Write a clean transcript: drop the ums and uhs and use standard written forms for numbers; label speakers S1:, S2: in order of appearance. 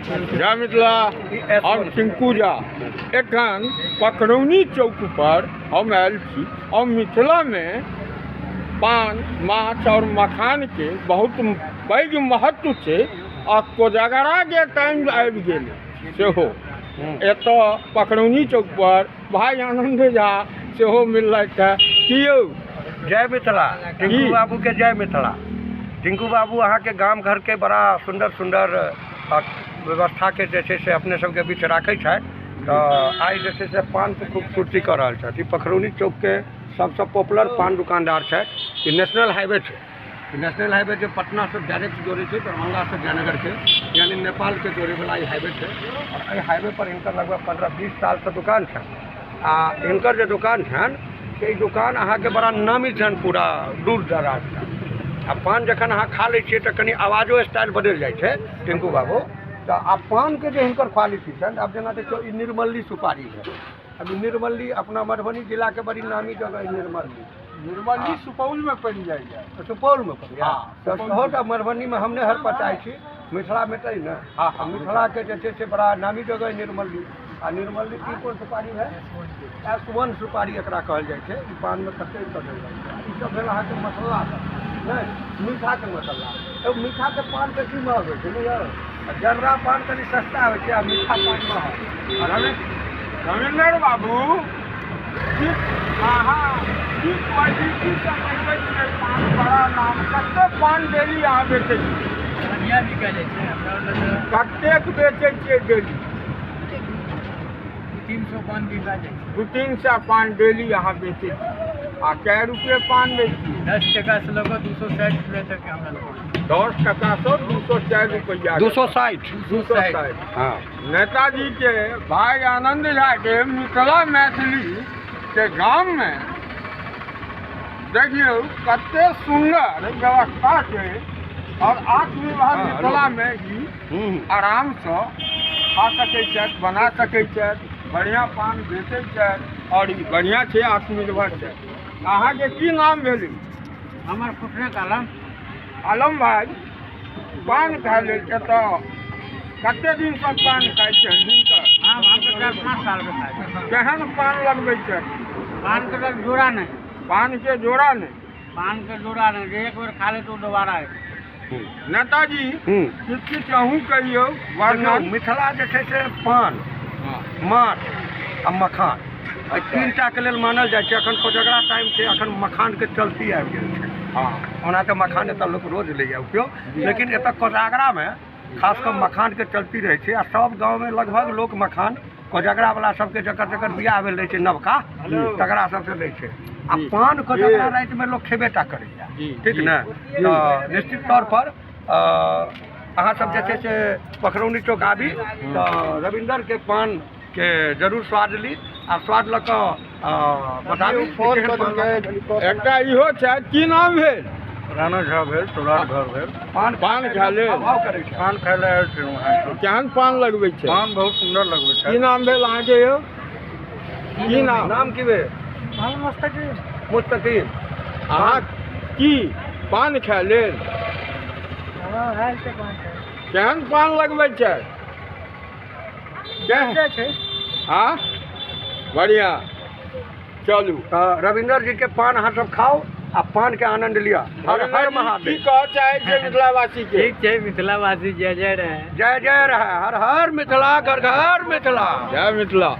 S1: जय मिथिला। हम टिंकू झा एखन पखरौनी चौक पर हम आयल छी और मिथिलामे पान माछ और मखानके बहुत पैघ महत्व छै आ कोजगराके टाइम आबि गेल सेहो। एतऽ पखरौनी चौक पर भाई आनंद झा सेहो मिललथि हँ। की यौ?
S2: जय मिथिला। टिंकू
S1: की?
S2: बाबू के जय मिथिला। टिंकू बाबू अहाँके गाम घरके बड़ा सुन्दर सुन्दर व्यवस्थाके जे छै से अपने सबके बीच राखै छथि। तऽ आइ जे छै से पानके खूबसूरती कऽ रहल छथि। ई पखरौनी चौकके सबसँ पॉपुलर पान दुकानदार छथि। ई नेशनल हाईवे छै। ई नेशनल हाईवे जे पटनासँ डायरेक्ट जोड़ै छै दरभंगासँ जयनगरके, यानी नेपालके जोड़ैवला ई हाईवे छै। आओर एहि हाईवे पर हिनकर लगभग 15-20 सालसँ दुकान छनि। आ हिनकर जे दुकान छनि से ई दुकान अहाँके बड़ा नामी छनि पूरा दूर दराजमे। आ पान जखन अहाँ खा लै छियै तऽ कनि आवाजो स्टाइल बदलि जाइ छै टिंकू बाबू। तऽ आ पानके जे हिनकर क्वालिटी छनि, आब जेना देखियौ ई निर्मली सुपारी भेल। अब ई निर्मली अपना मधुबनी जिलाके बड़ी नामी जगह ई निर्मली।
S1: निर्मली सुपौलमे पड़ि जाइए।
S2: सुपौलमे पड़ैए?
S1: हँ,
S2: तऽ
S1: सुपौल।
S2: सेहो तऽ मधुबनीमे हम नहि हरपचाइ छी, मिथिलामे तऽ ने।
S1: हँ, हँ।
S2: मिथिलाके जे छै से बड़ा नामी जगह निर्मली। आ निर्मली की कोन सुपारी भेल? एस वन सुपारी एकरा कहल जाइ छै। ई पानमे कतेक चढ़ल जाइ छै। ई सब भेल अहाँके मसाला सब, नहि मीठाके मसाला। तऽ मीठाके पान बेसी महग होइ छै ने यौ? आ जर्रा पान कनि सस्ता होइ छै आ मीठा पान महग।
S1: रविन्द्र बाबू, की अहाँ की क्वालिटीसँ बनबै छियै पान? बड़ा नाम। कतेक पान डेली अहाँ बेचै छियै?
S3: बढ़िआँ बिका जाइ छै हमरा ओतऽ तऽ।
S1: कतेक बेचै छियै डेली?
S3: 300 पान बिका जाइ छै।
S1: 200-300 पान डेली अहाँ बेचै छियै। आ कै रुपये पान दै छियै?
S3: 10 टकासँ लऽ कऽ 260 रुपैआ तक हमरा लग।
S1: 10 टकासँ 204 रुपैआ।
S2: 260।
S1: 260।
S2: हँ।
S1: नेताजी के भाई आनंद झा के मिथिला मैथिली के गाममे देखियौ कते सुन्दर व्यवस्था छै और आत्मनिर्भर
S2: हँ, हेलो।
S1: मिथिलामे ई आरामसँ खा सकै छथि, बना सकै छथि, बढ़िआँ पान बेचै छथि और ई बढ़िआँ छै, आत्मनिर्भर छै। अहाँके की नाम भेल?
S3: हमर खुशरत आलम।
S1: आलम भाई, पान खाय लेल एतऽ कते दिनसँ पान खाइ छै हिनकर?
S3: हम तऽ 4-5 सालसँ खाइ छी।
S1: केहन पान लगबै छै?
S3: पानके तऽ जोड़ा नहि।
S1: पानके जोड़ा नहि।
S3: पानके जोड़ा नहि, जे एक बेर खा ले तऽ ओ दोबारा आयत।
S1: नेताजी, किछु किछु अहूँ कहियौ
S2: देखियौ,
S1: वर्णन।
S2: मिथिला जे छै से पान, माछ आ मखान, एहि तीनटाके लेल मानल जाइ छै। अखन कोजगरा टाइम छै, अखन मखानके चलती आबि गेल छै। ओना तऽ मखान एतऽ लोक रोज लैए उपयोग, लेकिन एतऽ कोजागरामे खास कऽ मखानके चलती रहै छै। आ सब गाँवमे लगभग लोक मखान कोजगरावला सबके जकर जकर बियाह भेल रहै छै नवका, तकरा सबसँ लै छै। आ पान कोजगरा रातिमे लोक खेबे टा करैए, ठीक ने? तऽ निश्चित तौर पर अहाँ सब जे छै से पखरौनी चौक आबी तऽ रविन्द्रके पानके जरूर स्वाद ली आ स्वाद लऽ कऽ बताबी कि केहन पान लागल।
S1: एकटा इहो छै, की नाम भेल?
S4: राणा झा भेल, सौराठ घर भेल।
S2: पान
S1: पान खा लेल?
S2: भाव करै छै।
S4: पान खाय लए आयल छलहुँ अहाँके।
S1: केहन पान लगबै छै?
S4: पान बहुत सुन्दर लगबै
S1: की
S4: छै।
S1: नाम भेल अहाँके यौ? की नाम?
S2: नाम की भेल?
S3: मुस्तकीम।
S2: मुस्तकीम।
S1: अहाँ की पान खाय लेल? केहन पान लगबै छै? केहन
S3: छै?
S1: हाँ, बढ़िआँ। चलू।
S2: तऽ रविन्द्र जी के पान अहाँ सब खाउ आ पान के आनंद लिअ। हर हर
S1: की
S2: महादेव।
S1: कहऽ चाहै छियै मिथिलावासी के?
S3: ठीक छै, मिथिलावासी जय जय रहे।
S2: जय जय रहे। हर हर मिथिला, घर घर मिथिला।
S1: जय मिथिला।